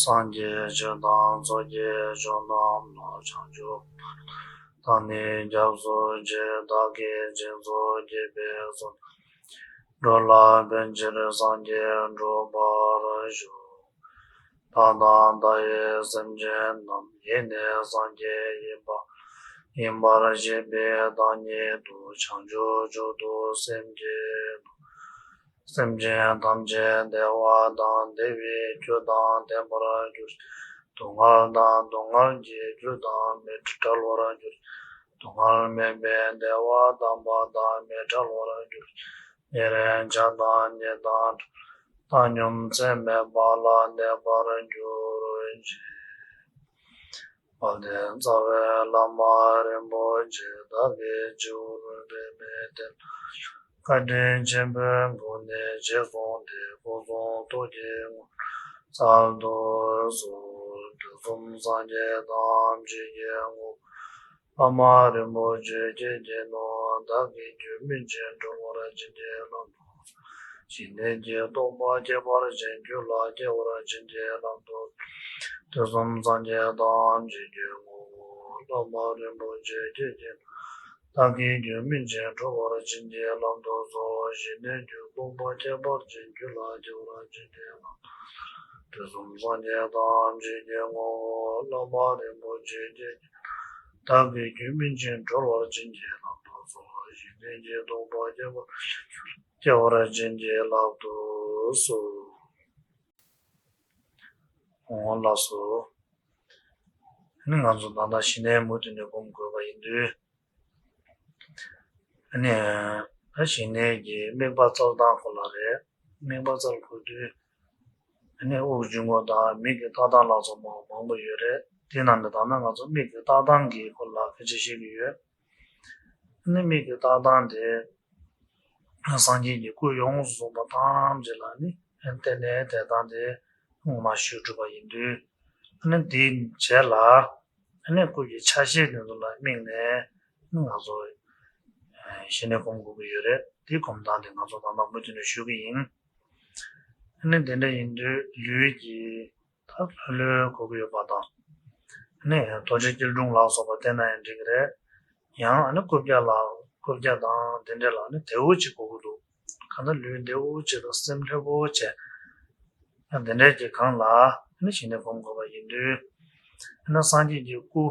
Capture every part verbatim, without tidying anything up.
སངས་རྒྱས་ཆོས་དང་ཚོགས་ཀྱི་མཆོག་རྣམས་ལ། བྱང་ཆུབ་བར་དུ་བདག་ནི་སྐྱབས་སུ་མཆི། བདག་གིས་སྦྱིན་སོགས་བགྱིས་པའི་ཚོགས་རྣམས་འགྲོ་ལ་ཕན་ཕྱིར་སངས་རྒྱས་འགྲུབ་པར་ཤོག། བདག་དང་མཐའ་ཡས་སེམས་ཅན་རྣམས། ཡིད་ནི་སངས་རྒྱས་ཡིན་པ་ཡིན་པར་ཤེས་པའི་བདག་ཉིད་དུ། བྱང་ཆུབ་མཆོག་ཏུ་སེམས་བསྐྱེད་དོ། སེམས་ཅན་ཐམས་ཅད་བདེ་བ་དང་བདེ་བའི་རྒྱུ་དང་ལྡན་པར་གྱུར་ཅིག། སྡུག་བསྔལ་དང་སྡུག་བསྔལ་གྱི་རྒྱུ་དང་མི་བྲལ་བར་གྱུར་ཅིག། སྡུག་བསྔལ་མེད་པའི་བདེ་བ་དམ་པ་དང་མི་འབྲལ་བར་གྱུར་ཅིག། ཉེ་རིང་ཆགས་སྡང་གཉིས་དང་བྲལ་བའི་བཏང་སྙོམས་ཚད་མེད་པ་ལ་གནས་པར་གྱུར་ཅིག། དཔལ་ལྡན་རྩ་བའི་བླ་མ་རིན་པོ་ཆེ། བདག་གི་སྤྱི་བོར་པདྨའི་གདན་ལ་བཞུགས། བཀའ་དྲིན་ཆེན་པོའི་སྒོ་ནས་རྗེས་བཟུང་སྟེ། སྐུ་གསུང་ཐུགས་ཀྱི་དངོས་གྲུབ་སྩལ་དུ་གསོལ། དུས་གསུམ་སངས་རྒྱས་ཐམས་ཅད་ཀྱི་ངོ་བོ་བླ་མ་རིན་པོ་ཆེ་ཁྱེད་ཀྱིས་ནོ། བདག་གི་རྒྱུད་སྨིན་ཅིང་གྲོལ་བར་བྱིན་གྱིས་བརླབ་ཏུ། ཞི་གནས་ཀྱི་རྟོགས་པ་ཁྱད་པར་ཅན་རྒྱུད་ལ་སྐྱེ་བར་བྱིན་གྱིས་བརླབ་ཏུ། དུས་གསུམ་སངས་རྒྱས་ཐམས་ཅད་ཀྱི་ངོ་བོ་བླ་མ་རིན་པོ་ཆེ་ཁྱེད་ཀྱིས། བདག་གི་རྒྱུད་སྨིན་ཅིང་གྲོལ་བར་བྱིན་གྱིས་བརླབ་ཏུ་གསོལ། ཞི་གནས་ཀྱི་རྟོགས་པ་ཁྱད་པར་ཅན་རྒྱུད་ལ་སྐྱེ་བར་བྱིན་གྱིས་བརླབ་ཏུ། དུས་གསུམ་སངས་རྒྱས་ཐམས་ཅད་ཀྱི་ངོ་བོ་བླ་མ་རིན་པོ་ཆེ་ཁྱེད་ཀྱིས། བདག་གི་རྒྱུད་སྨིན་ཅིང་གྲོལ་བར་བྱིན་གྱིས་བརླབ་ཏུ་གསོལ། ཞི་གནས་ཀྱི་རྟོགས་པ་ཁྱད་པར་སྐྱེ་བར་བྱིན་གྱིས་བརླབ་ཏུ་གསོལ། འོང་ལགས་སོ། ཨ་ནི་ང་ཚོ་ད་ལྟ་ཞི་གནས་མུ་མཐུད་ནས་སྒོམ་དགོས་པ་ཡིན་དུས། ཨ་ནི་ད་ཞི་གནས་ཀྱི་དམིགས་པ་བཙལ་སྟངས་སྐོར་ལ་རེད། དམིགས་པ་བཙལ་དགོས་དུས། ཨ་ནི་དབུགས་འབྱིན་རྔུབ་དང་མིག་གི་ལྟ་སྟངས་ལ་སོགས་པ་མང་པོ་ཡོད་རེད། དེ་ནང་ནས་ད་ལྟ་ང་ཚོ་མིག་གི་ལྟ་སྟངས་ཀྱི་སྐོར་ལ་སྐད་ཆ་བཤད་ཀྱི་ཡོད། ཨ་ནི་མིག་གི་ལྟ་སྟངས་དེ། སངས་རྒྱས་ཀྱི་སྐུ་ཡོངས་སུ་རྫོགས་པ་ཐམས་ཅད་ལ་ནི་བརྟེན་ནས་དེ་དང་དེ་ངོ་མ་ཞུ་གྲུབ་པ་ཡིན་དུས། ཨ་ནི་དེའི་རྗེས་ལ་ཨ་ནི་སྐུ་གི་ཆ་ཤས་དེ་ཚོ་ལ་དམིགས་ནས་ང་ཚོ་ཞི་གནས་སྒོམ་དགོས་ཀྱི་ཡོད་རེད། དེའི་སྒོམ་སྟངས་དེ་ང་ཚོ་ད་ལྟ་མུ་མཐུད་ནས་ཞུ་གི་ཡིན། ཨ་ནི་དེ་འདྲ་ཡིན་དུས་ལུས་ཀྱི་ད་ལྷོད་ལྷོད་དགོས་ཀྱི་ཡོད་པ་དང་། ཨ་ནི་རྡོ་རྗེ་སྐྱིལ་ཀྲུང་ལ་སོགས་པ་བསྟེན་ན་ཡང་འགྲིག་གི་རེད། ཡང་ཨ་ནི་རྐུབ་བཀྱག་ལ་རྐུབ་བཀྱག་དང་དེ་འདྲ་ལ་ཨ་ནི་དལ་བུ་གཅིག་དགོས་ཀྱི་འདུག་གང་ལྟར་ལུས་དལ་བུ་གཅིག་དང་སེམས་ལྷོད་པོ་བྱས། ཨ་དེ་འདྲ་གི་སྒང་ལ་ཨ་ནི་ཞི་གནས་སྒོམ་དགོས་པ་ཡིན་དུས། ཨ་ནི་སངས་རྒྱས་ཀྱི་སྐུ་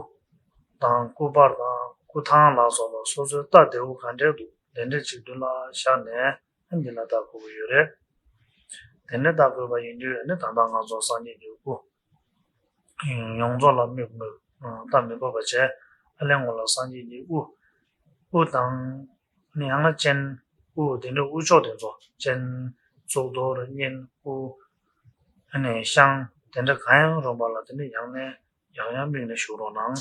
དང་སྐུ་པར་དང་སྐུ་ཐང་ལ་སོགས་པ་སོ་སོའི་རྟ་དལ་བུ་ག་འདྲ་འདུག་དེ་འདྲ་གཅིག་མདུན་ལ་བཞག་ནས། འདི་ལ་བལྟ་དགོས་ཀྱི་ཡོད་རེད། དེ་ནས་བལྟ་དགོས་པ་ཡིན་དུས་ནི་ད་ལྟ་ང་ཚོ་སངས་རྒྱས་ཀྱི་སྐུ་ཡོངས་རྫོགས་ལ་དམིགས་དམིགས་བལྟ་མི་དགོས་པ་བྱས། ཨ་ལས་ངོ་ལ་སངས་རྒྱས་ཀྱི་སྐུ། སྐུ་དང་ནི་ཡང་ན་སྤྱན། སྐུ་དེ་འདྲ་དབུ་ཕྱོགས་དེ་ཚོ་སྤྱན། གཙུག་ཏོར་སྙན། དབུ། ཨ་ནི་ཤངས་དེ་འདྲ་གང་ཡང་རུང་བ་ལ་དེ་ནི་ཡང་ནས་ཡང་ཡང་དམིགས་ནས་བཞུགས་རོགས་གནང་།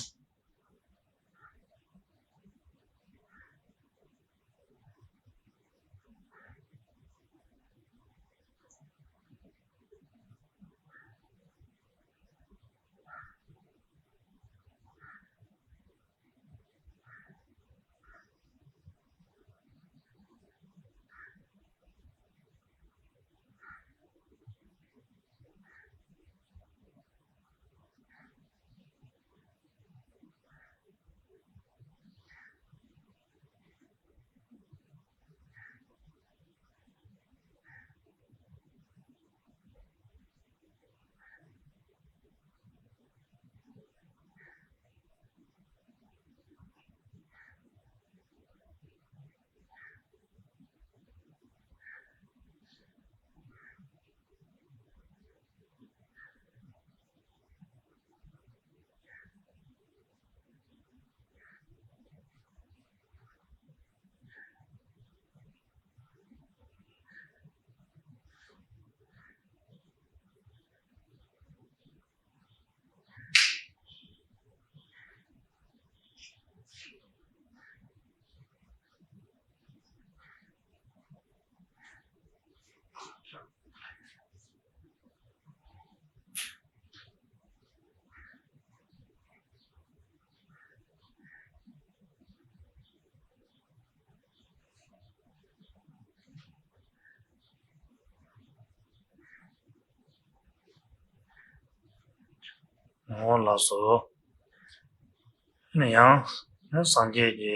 འོ་ལགས་སོ། ནི་ཡང་ནི་སངས་རྒྱས་ཀྱི་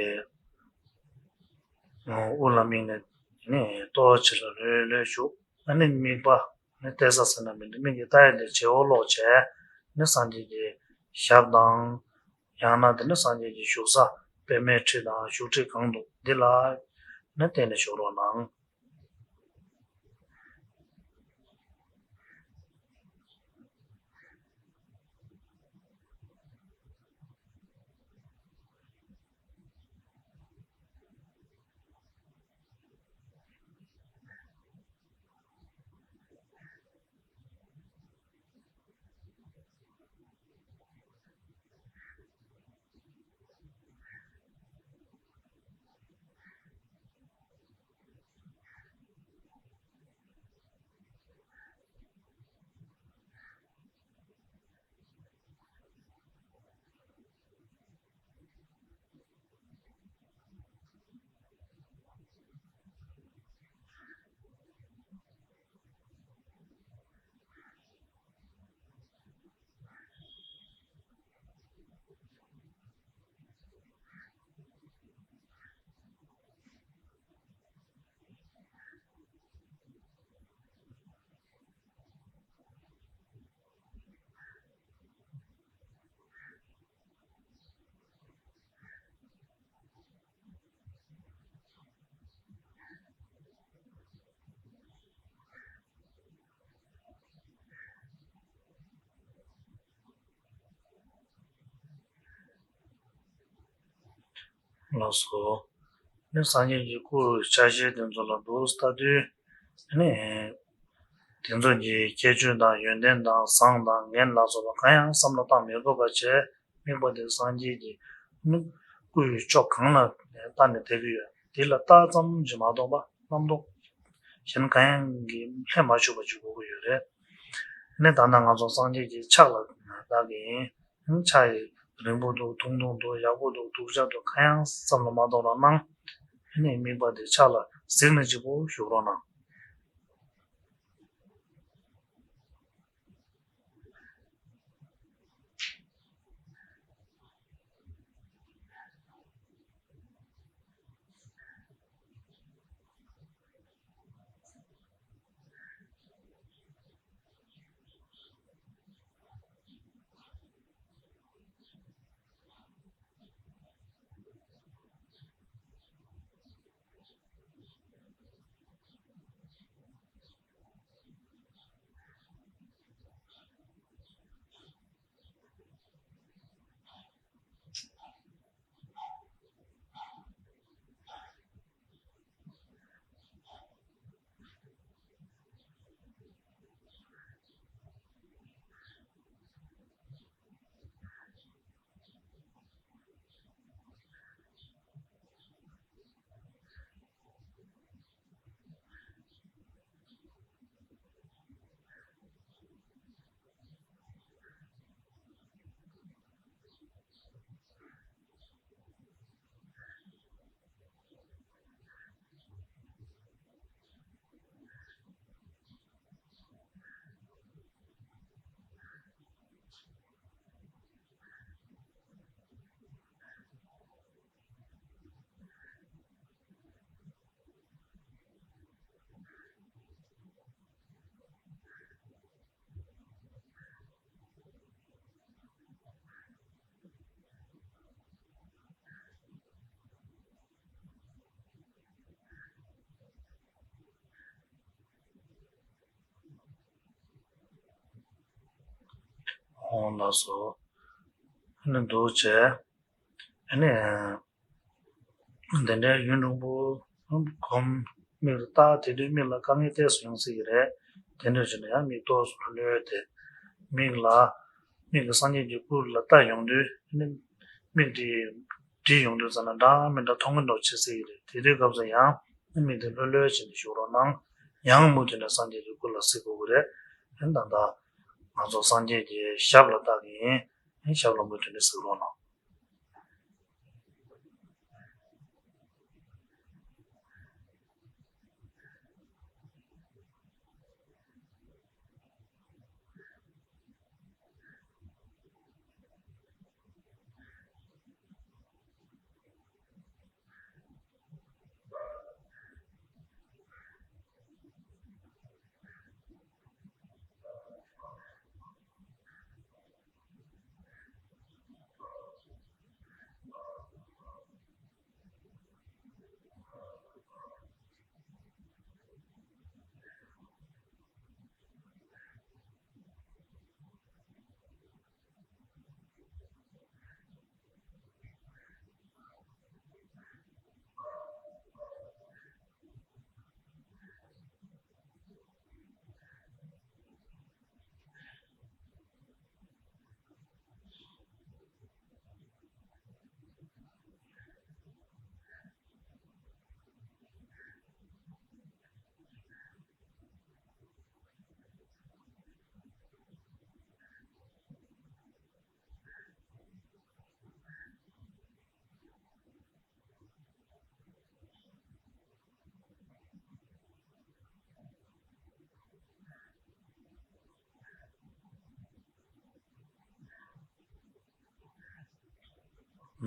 དབུ་ལ་དམིགས་ནས་ནི་ལྟོ་ཕྱི་ལ་ལྷོད་ལྷོད་བཞུགས། ཨ་ནི་དམིགས་པ་ནི་གཏད་ས་ཟེར་ན་མི་འདུག་མིག་གིས་ལྟ་ཡ་དེ་བྱེ་བོ་ཀློག་བྱས་ནི་སངས་རྒྱས་ཀྱི་ཞབས་དང་། ཡང་ན་དེ་ནི་སངས་རྒྱས་ཀྱི་བཞུགས་ས་པདྨའི་ཁྲི་དང་བཞུགས་ཁྲི་གང་འདུག་འདི་ལ་ནི་བལྟས་ནས་བཞུགས་རོགས་གནང་། ལགས་སོ། ནི་སངས་རྒྱས་ཀྱི་སྐུ་ཆ་ཤས་དེ་ཚོ་ལ་འདུག་ལྟ་དུས་ནི། དེ་ཚོ་གི་ཁྱད་ཆོས་དང་ཡོན་ཏན་དང་བཟང་དང་ངན་ལ་སོགས་པ་གང་ཡང་བསམ་བློ་བཏང་མི་དགོས་པ་བྱས། དམིགས་པ་དེ་སངས་རྒྱས་ཀྱི་མིག་སྐུ་ཡི་ཕྱོགས་གང་ལ་ལྟ་ནས་བསྡད་ཀྱི་ཡོད། དེ་ལ་ལྟ་ཙམ་གྱིས་མ་གཏོགས་པ་རྣམ་རྟོག་གཞན་གང་ཡང་གིས་ལྷད་མ་ཞུགས་པ་ཅིག་དགོས་ཀྱི་ཡོད་རེད། ནི་ད་ལྟ་ང་ཚོ་སངས་རྒྱས་ཀྱི་ཕྱག་ལ་ལྟ་གི་ཡིན། ཕྱག་ཡི་རིང་པོ་འདུག་ཐུང་ཐུང་འདུག་ཡག་པོ་འདུག་སྡུག་ཅག་འདུག་གང་ཡང་བསམ་བློ་མ་གཏོང་རོགས་གནང་། ནི་དམིགས་པ་དེ་ཕྱག་ལ་གཟིགས་ནས་གཅིག་པོ་བཞུགས་རོགས་གནང་། འོང་ལགས་སོ། ཨ་ནི་འདུག་བྱས། ཨ་ནི། དེ་འདྲའི་ཡུན་རིང་པོ་གོམས། མིག་ལ་ལྟ་དེ་དུས་མིག་ལ་དཀའ་ངལ་ཏོག་ཙམ་ཡོང་སྲིད་ཀྱི་རེད། དེ་འདྲ་བྱས་ན་ཡང་མིག་ཏོག་ཙམ་གློད་དེ། མིག་ལ། མིག་གིས་སངས་རྒྱས་ཀྱི་སྐུ་ལ་ལྟ་ཡོང་དུས་ནི། མིག་དེ་བསྒྲིལ་ཡོང་དུས་ཙམ་ན་འདྲ་མི་འདྲ་མཐོང་གི་འདུག་བྱེད་སྲིད་ཀྱི་རེད། དེ་དུས་སྐབས་སུ་ཡང་མིག་དེ་གློད་གློད་བྱས་ནས་བཞུགས་རོགས་གནང་། ཡང་མུ་མཐུད་ནས་སངས་རྒྱས་ཀྱི་སྐུ་ལ་གཟིགས་དགོས་ཀྱི་རེད། ཨ་ནི་ད་ལྟ་ང་ཚོ་སངས་རྒྱས་ཀྱི་ཞབས་ལ་ལྟ་གི་ཡིན། ཨ་ནི་ཞབས་ལ་མུ་མཐུད་ནས་གཟིགས་རོགས་གནང་།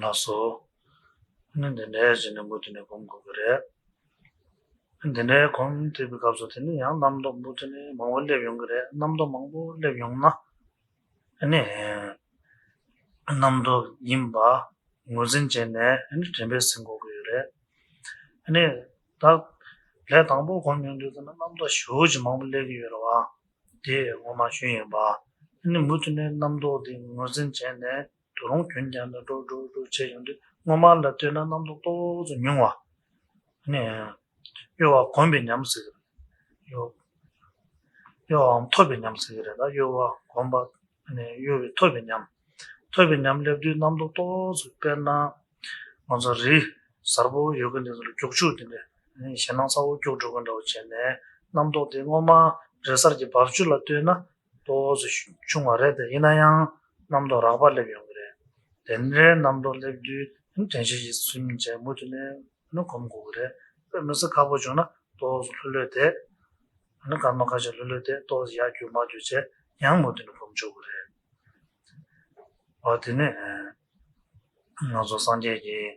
ལགས་སོ། ཨ་ནི་འདི་འདྲའི་བྱས་ནས་མུ་མཐུད་ནས་སྒོམ་དགོས་ཀྱི་རེད། འདི་འདྲའི་སྒོམ་ཐེབས་པའི་སྐབས་སུ་དེ་ནི་ཡང་རྣམ་རྟོག་མུ་མཐུད་ནས་མང་པོ་སླེབས་ཡོང་གི་རེད། རྣམ་རྟོག་མང་པོ་སླེབས་ཡོང་ན། ཨ་ནི་རྣམ་རྟོག་ཡིན་པ་ངོས་འཛིན་བྱས་ནས་ཨ་ནི་དྲན་པས་ཟིན་དགོས་ཀྱི་ཡོད་རེད། ཨ་ནི་ད་ལས་དང་པོ་སྒོམ་ཡོང་དུས་ཙམ་ན་རྣམ་རྟོག་ཞེ་པོ་ཅིག་མང་པོ་སླེབས་ཀྱི་ཡོད་རེད་བ། དེ་སྔོན་མ་ཞུས་ཡིན་པ། ཨ་ནི་མུ་མཐུད་ནས་རྣམ་རྟོག་དེ་ངོས་འཛིན་བྱས་ནས་དོ་རུང་རྒྱུན་བསྐྱངས་ནས་འགྲོ་འགྲོ་འགྲོ་བྱས་ཡོང་དུས་སྔོན་མ་ལ་ལྟོས་ན་རྣམ་རྟོག་ཏོག་ཙམ་ཉུང་བ། ཨ་ནི་གཡོ་བ་གོམས་པའི་ཉམས་ཟེར་གྱི་རེད། གཡོ་གཡོ་བའམ་ཐོབ་པའི་ཉམས་ཟེར་གྱི་རེད། ད་གཡོ་བ་གོམས་པ། ཨ་ནི་གཡོ་བའི་ཐོབ་པའི་ཉམས། ཐོབ་པའི་ཉམས་སླེབས་དུས་རྣམ་རྟོག་ཏོག་ཙམ། དཔེར་ན་ང་ཚོ་རི་གཟར་པོ་ཡོད་མཁན་དེ་ཚོ་ལ་རྒྱུག་ཆུ་དེ་འདྲ་ཞེད་སྣང་ཚ་པོ་རྒྱུག་འགྲོ་མཁན་འདྲ་བོ་བྱས་ནས་རྣམ་རྟོག་དེ་སྔོན་མ་རི་གཟར་གྱི་འབབ་ཆུ་ལ་ལྟོས་ན་ཏོག་ཙམ་ཆུང་བ་རེད་དེ། ཡིན་ན་ཡང་རྣམ་རྟོག་རགས་པ་སླེབས་ཡོང་གི་རེད། དེ་འདྲའི་རྣམ་རྟོག་སླེབས་དུས་དྲན་ཤེས་ཀྱིས་ཟིན་བྱས་མུ་མཐུད་ནས་ནི་སྒོམ་དགོས་ཀྱི་རེད། དཔེ་མི་སྲིད་ཁག་པོ་བྱུང་ན་ཏོག་ཙམ་ལྷོད་ལྷོད་བསྡད། ཨ་ནི་སྐར་མ་ཁ་ཤས་ལྷོད་ལྷོད་བསྡད། ཏོག་ཙམ་ཡར་རྒྱུག་མར་རྒྱུག་བྱས་ཡང་མུ་མཐུད་ནས་སྒོམ་ཆོག་གི་རེད། འོ་དེ་ནས་ང་ཚོ་སངས་རྒྱས་ཀྱིས་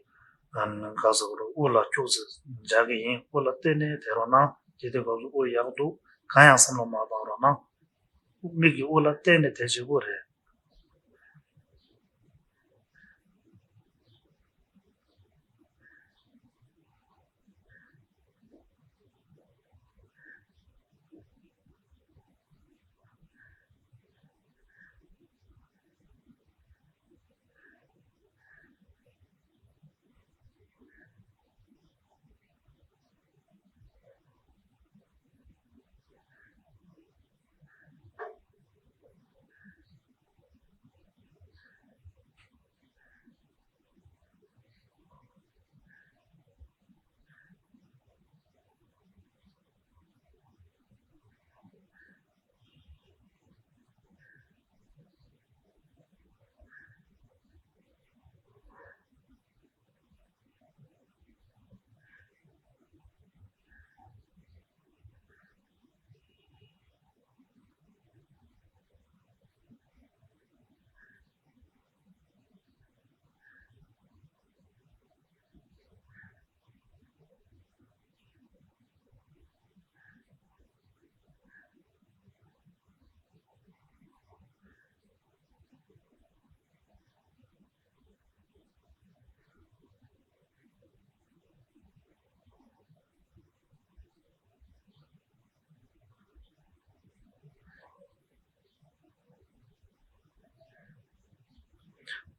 ག་ཟེར་དགོས་རེད། དབུ་ལ་ཁྱུག་ཙམ་སྦྱར་གྱི་ཡིན། དབུ་ལ་གཏད་ནས་བསྡད་རོགས་གནང་། དེ་དུས་སྐབས་སུ་དབུ་ཡག་འདུག་གང་ཡང་བསམ་བློ་མ་བཏང་རོགས་གནང་། མིག་གིས་དབུ་ལ་གཏད་ནས་བསྡད་བྱེད་དགོས་རེད།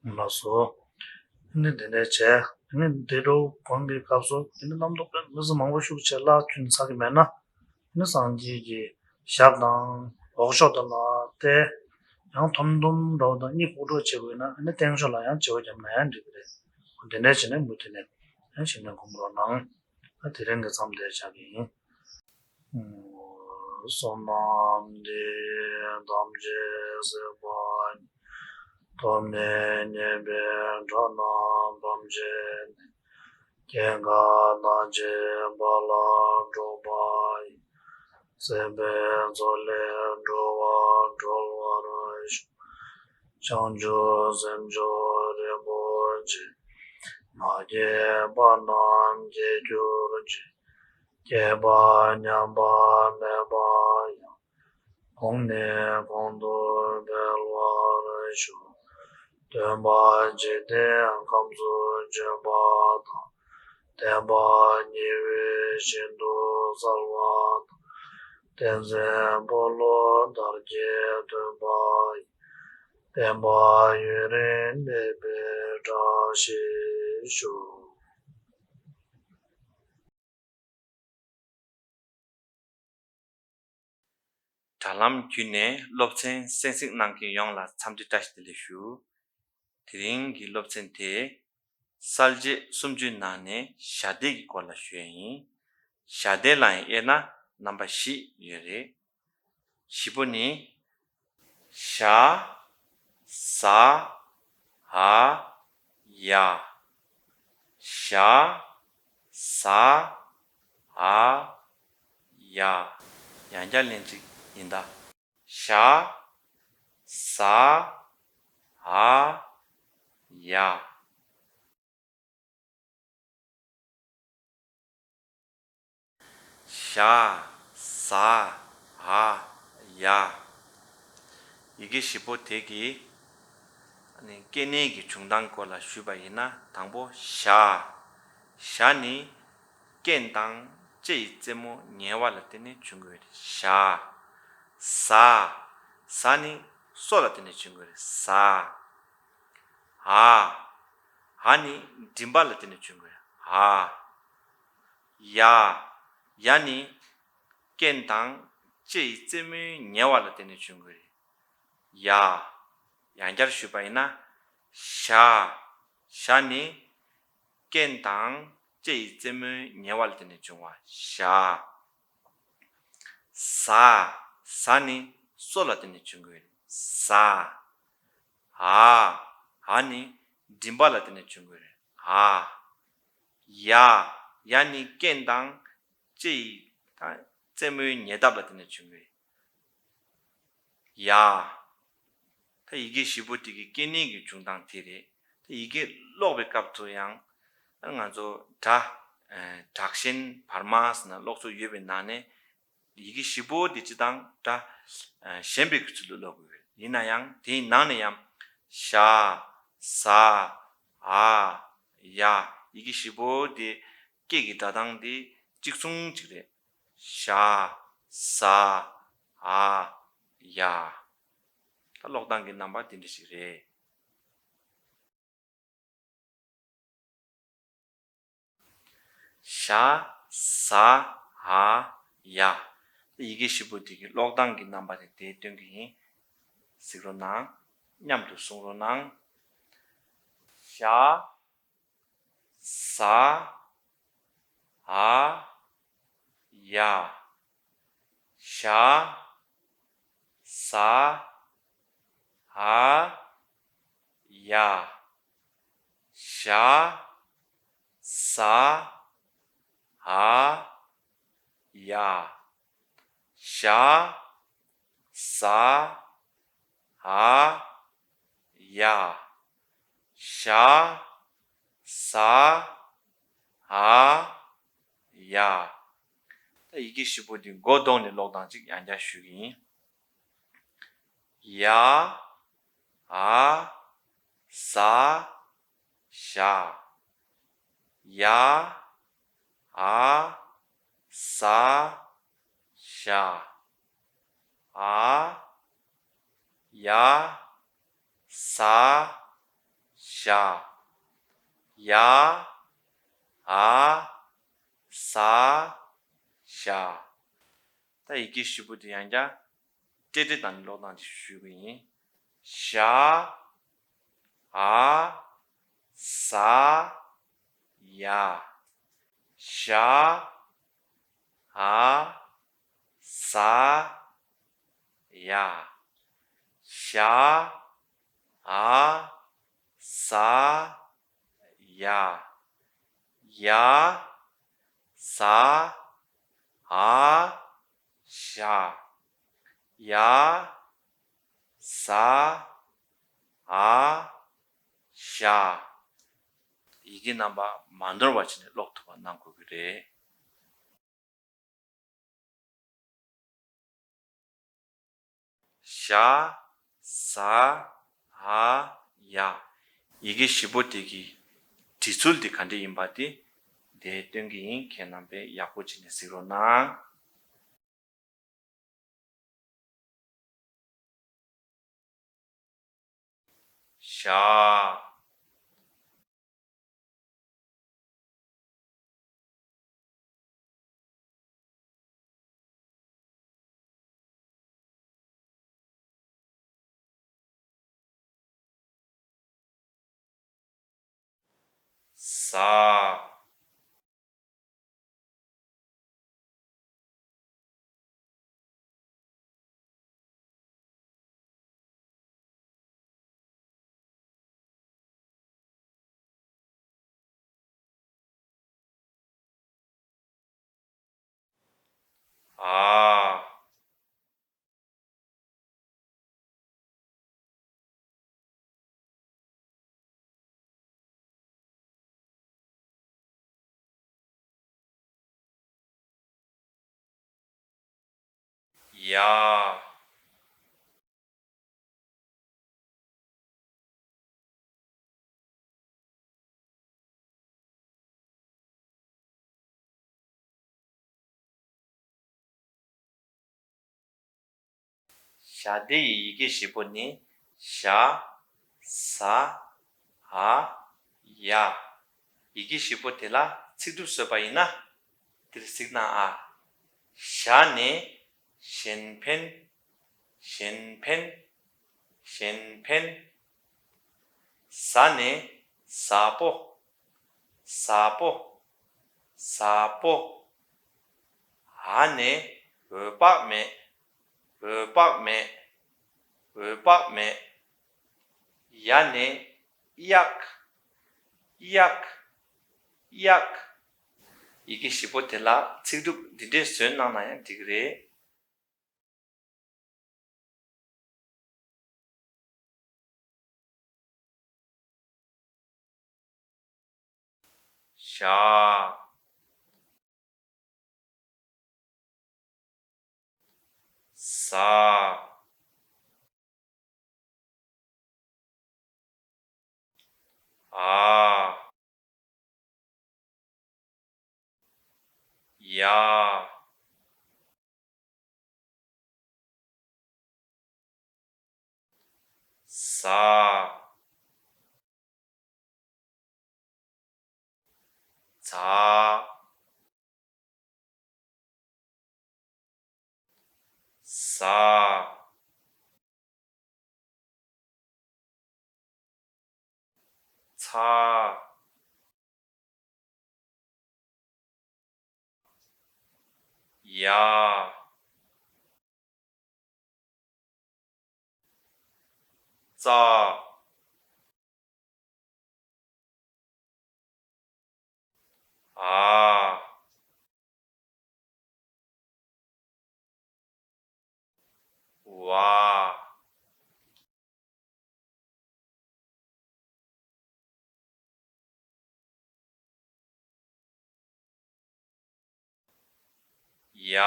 ལགས་སོ། ནི་འདི་འདྲ་བྱས། ནི་འདི་འདྲ་སྒོམ་པའི་སྐབས་སུ་ནི་རྣམ་རྟོག་དཔེ་མི་སྲིད་མང་པོ་ཤུགས་ཆེ་ལ་ཐོན་ཚར་གི་མེད་ན། ནི་སངས་རྒྱས་ཀྱི་ཞབས་དང་འོག་ཕྱོགས་དེ་ལ་བལྟས། ཡང་ཐོམ་ཐོམ་འདྲ་བོ་དང་གཉིད་ཁུག་འགྲོ་བྱེད་དགོས་ན་ནི་སྟེང་ཕྱོགས་ལ་ཡང་བྱེ་བ་བརྒྱབ་ན་ཡང་འགྲིག་གི་རེད། འདི་འདྲ་བྱས་ནས་མུ་མཐུད་ནས་ཡང་ཞིབ་ནས་སྒོམ་རོགས་གནང་། ད་དེ་རིང་གི་མཚམས་འདིར་བཞག་གི་ཡིན། བསོད་ནམས་འདི་ཡིས་ཐམས་ཅད་གཟིགས་པ་ཉིད། ཐོབ་ནས་ཉེས་པའི་དགྲ་རྣམས་ཕམ་བྱས་ནས། སྐྱེ་རྒ་ན་འཆིའི་རྦ་རླབས་འཁྲུགས་པ་ཡི། སྲིད་པའི་མཚོ་ལས་འགྲོ་བ་སྒྲོལ་བར་ཤོག་བྱང་ཆུབ་སེམས་མཆོག་རིན་པོ་ཆེ། མ་སྐྱེས་པ་རྣམས་སྐྱེ་གྱུར་ཅིག་སྐྱེས་པ་ཉམས་པ་མེད་པ་ཡང་། གོང་ནས་གོང་དུ་འཕེལ་བར་ཤོག་སྟོན་པ་འཇིག་རྟེན་ཁམས་སུ་བྱོན་པ་དང་། བསྟན་པ་ཉི་འོད་བཞིན་དུ་གསལ་བ་དང་། བསྟན་འཛིན་འཁོར་ལོ་དར་རྒྱས་ཐོན་པ་ཡི། བསྟན་པ་ཡུན་རིང་གནས་པའི་བཀྲ་ཤིས་ཤོག་དྲ་ལམ་བརྒྱུད་ནས་སློབ་ཚན་གསན་གཟིགས་གནང་མཁན་ཡོངས་ལ་འཚམས་འདྲི་བཀྲ་ཤིས་བདེ་ལེགས་ཞུ། དེ་རིང་གི་སློབ་ཚན་དེ་གསལ་བྱེད་སུམ་ཅུའི་ནང་ནས་བཞག་བདེ་གི་སྐོར་ལ་ཞུ་ཡ་ཡིན། བཞག་བདེ་ལ་ཡང་དབྱེ་ན་རྣམ་པ་བཞི་ཡོད་རེད། བཞི་པོ་ནི། ཞ། ཟ། འ། ཡ། ཞ། ཟ། འ། ཡ། ཡང་བསྐྱར་ལན་གཅིག་ཡིན་ད། ཞ། ཟ། འ། ཡ། ཞ། ཟ། འ། ཡ། ཡི་གེ་བཞི་པོ་དེ་གི་ཨ་ནི་སྐྱེ་གནས་ཀྱི་བྱུང་སྟངས་སྐོར་ལ་ཞུས་པ་ཡིན་ན། དང་པོ་ཞ། ཞ་ནི་རྐན་དང་ལྕེ་ཡི་རྩེ་མོ་ཉེ་བ་ལ་བརྟེན་ནས་བྱུང་གི་ཡོད་རེད། ཞ། ཟ། ཟ་ནི་སོ་ལ་བརྟེན་ནས་བྱུང་གི་ཡོད་རེད། ཟ། འ། འ་ནི་མགྲིན་པ་ལ་བརྟེན་ནས་བྱུང་གི་ཡོད་རེད། འ། ཡ། ཡ་ནི་རྐན་དང་ལྕེ་ཡི་རྩེ་མོའི་ཉེ་བ་ལ་བརྟེན་ནས་བྱུང་གི་རེད། ཡ། ཡང་བསྐྱར་ཞུས་པ་ཡིན་ན། ཞ། ཞ་ནི་རྐན་དང་ལྕེ་ཡི་རྩེ་མོའི་ཉེ་བ་ལ་བརྟེན་ནས་བྱུང་བ། ཞ། ཟ། ཟ་ནི་སོ་ལ་བརྟེན་ནས་བྱུང་གི་རེད། ཟ། འ། འ་ནི་མགྲིན་པ་ལ་བརྟེན་ནས་བྱུང་གི་རེད། འ། ཡ། ཡ་ནི་རྐན་དང་ལྕེ་ཡི་དང་རྩེ་མོའི་ཉེ་འདབས་ལ་བརྟེན་ནས་བྱུང་གི་རེད། ཡ། ད་ཡི་གེ་བཞི་པོ་དེ་གི་སྐྱེ་གནས་ཀྱི་བྱུང་སྟངས་དེ་རེད། ད་ཡི་གེ་ཀློག་པའི་སྐབས་སུ་ཡང་ང་ཚོ་སྒྲ། ཨ། དྲག་ཞན་བར་མ་ཟེར་ན་ཀློག་ཚུལ་ཡོད་པའི་ནང་ནས། ཡི་གེ་བཞི་པོ་དེ་སྤྱི་དང་སྒྲ། ཨ། ཞན་པའི་ཚུལ་དུ་ཀློག་དགོས་ཡོད། ཡིན་ན་ཡང་དེའི་ནང་ནས་ཡང་ཞ། ཟ། འ། ཡ། ཡི་གེ་བཞི་པོ་དེ་སྐད་ཀྱི་སྒྲ་གདངས་དེ་གཅིག་མཚུངས་གཅིག་རེད། ཞ། ཟ། འ། ཡ། ད་ཀློག་སྟངས་ཀྱི་རྣམ་པ་དེ་འདྲ་ཞིག་རེད། ཞ། ཟ། འ། ཡ། ཡི་གེ་བཞི་པོ་དེ་གི་ཀློག་སྟངས་ཀྱི་རྣམ་པ་དེ་དེ་སྟོན་གྱི་ཡིན། གཟིགས་རོགས་གནང་། མཉམ་དུ་གསུང་རོགས་གནང་། ཞ། ཟ། འ། ཡ། ཞ། ཟ། འ། ཡ། ཞ། ཟ། འ། ཡ། ཞ། ཟ། འ། ཡ། ཞ། ཟ། འ། ཡ། ད་ཡི་གེ་བཞི་པོ་འདི་མགོ་བསྡོམས་ནས་ཀློག་སྟངས་ཅིག་ཡང་བསྐྱར་ཞུ་གི་ཡིན། ཡ། འ། ཟ། ཞ། ཡ། འ། ཟ། ཞ། འ། ཡ། ཟ། ཞ། ཡ། འ། ཟ། ཞ། ད་ཡི་གེ་བཞི་པོ་དེ་ཡང་བསྐྱར་ཏྲེ་ཏྲེ་བཏང་ནས་ཀློག་སྟངས་དེ་ཞུ་གི་ཡིན། ཞ། འ། ཟ། ཡ། ཞ། འ། ཟ། ཡ། ཞ། འ། ཟ། ཡ། ཡ། ཟ། འ། ཞ། ཡ། ཟ། འ། ཞ། ཡི་གེ་རྣམ་པ་མ་ནོར་བ་བྱས་ནས་ཀློག་ཐུབ་པ་གནང་དགོས་ཀྱི་རེད། ཞ། ཟ། འ། ཡ། ཡི་གེ་བཞི་པོ་དེ་གི་འབྲི་ཚུལ་དེ་ག་འདྲ་ཡིན་པ་དེ་འདིར་སྟོན་གྱི་ཡིན། ཁྱེད་རྣམ་པས་ཡག་པོ་བྱས་ནས་གཟིགས་རོགས་གནང་། ཞ། ཟ། འ། ཡ། ཞ་འདི་ཡི་ཡི་གེ་བཞི་པོ་ནི་ཞ། ཟ། འ། ཡ། ཡི་གེ་བཞི་པོ་དེ་ལ་ཚིག་གྲུབ་བཟོས་པ་ཡིན་ན། འདིར་གཟིགས་གནང་ཨ། ཞ་ནི་གཞན་ཕན། གཞན་ཕན། གཞན་ཕན། ཟ་ནི་ཟ་པོ། ཟ་པོ། ཟ་པོ། འ་ནི་འོད་དཔག་མེད། འོད་དཔག་མེད། འོད་དཔག་མེད། ཡ་ནི་གཡག། གཡག། གཡག། ཡི་གེ་བཞི་པོ་དེ་ལ་ཚིག་གྲུབ་འདི་འདྲས་བཟོས་གནང་ན་ཡང་འགྲིག་གི་རེད། ཞ། ཟ། འ། ཡ། ཟ། ཛ། ཟ། ཚ། ཡ། ཙ། འ། ཝ། ཡ།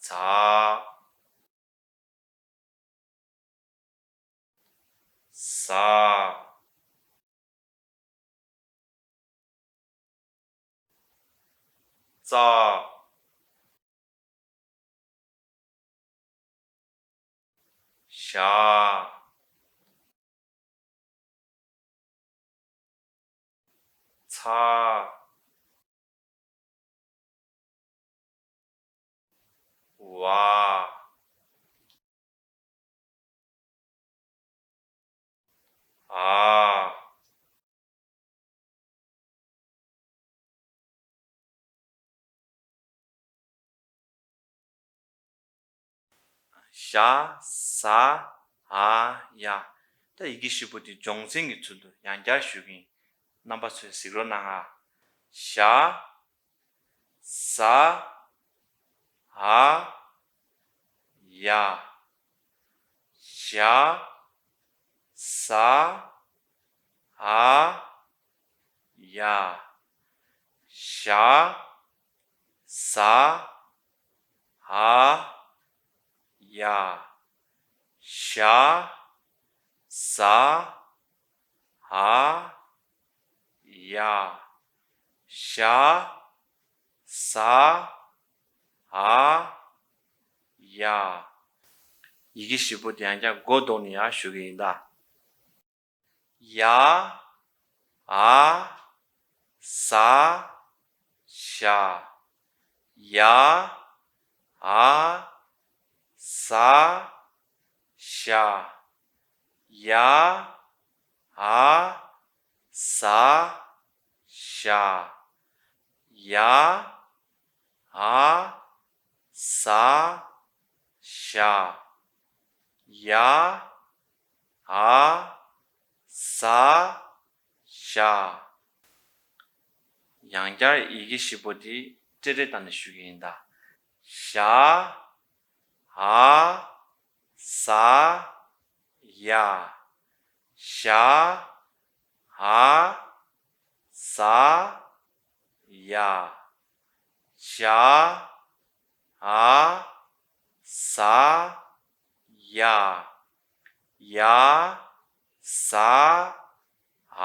ཛ། ཟ། ཙ། ཞ། ཚ། ཝ། འ། ཞ། ཟ། འ། ཡ། ད་ཡི་གེ་བཞི་པོ་དེ་སྦྱོང་ཚན་གྱི་ཚུལ་དུ་ཡང་བསྐྱར་ཞུ་གི་ཡིན། རྣམ་པ་ཚོས་གཟིགས་རོགས་གནང་ཨ། ཞ། ཟ། འ། ཡ། ཞ། ཟ། འ། ཡ། ཞ། ཟ། འ། ཡ། ཞ། ཟ། འ། ཡ། ཞ། ཟ། འ། ཡ། ཡི་གེ་བཞི་པོ་དེ་ཡང་བསྐྱར་མགོ་བཟུང་ནས་ཡར་ཞུ་གི་ཡིན་ད། ཡ། འ། ཟ། ཞ། ཡ། འ། ཟ། ཞ། ཡ། འ། ཟ། ཞ། ཡ། འ། ཟ། ཞ། ཡ། འ། ཟ། ཞ། ཡང་བསྐྱར་ཡི་གེ་བཞི་པོ་དེ་རེ་རེ་བཏང་ནས་ཞུ་གི་ཡིན་ད། ཞ། འ། ཟ། ཡ། ཞ། འ། ཟ། ཡ། ཞ། འ། ཟ། ཡ། ཡ། ཟ། འ།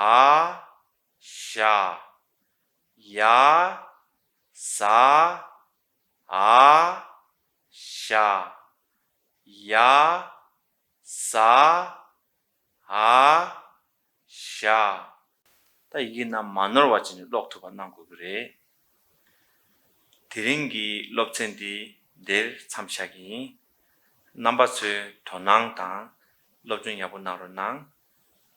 ཞ། ཡ། ཟ། འ། ཞ། ཡ། ཟ། འ། ཞ། ད་ཡི་གེ་རྣམས་མ་ནོར་བ་བྱས་ནས་ཀློག་ཐུབ་པ་གནང་དགོས་ཀྱི་རེད། དེ་རིང་གི་སློབ་ཚན་འདི་འདིར་མཚམས་བཞག་གི་ཡིན། རྣམ་པ་ཚོས་དོ་སྣང་དང་སློབ་སྦྱོང་ཡག་པོ་གནང་རོགས་གནང་།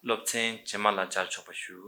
སློབ་ཚན་རྗེས་མ་ལ་མཇལ་ཆོག་པ་ཞུ།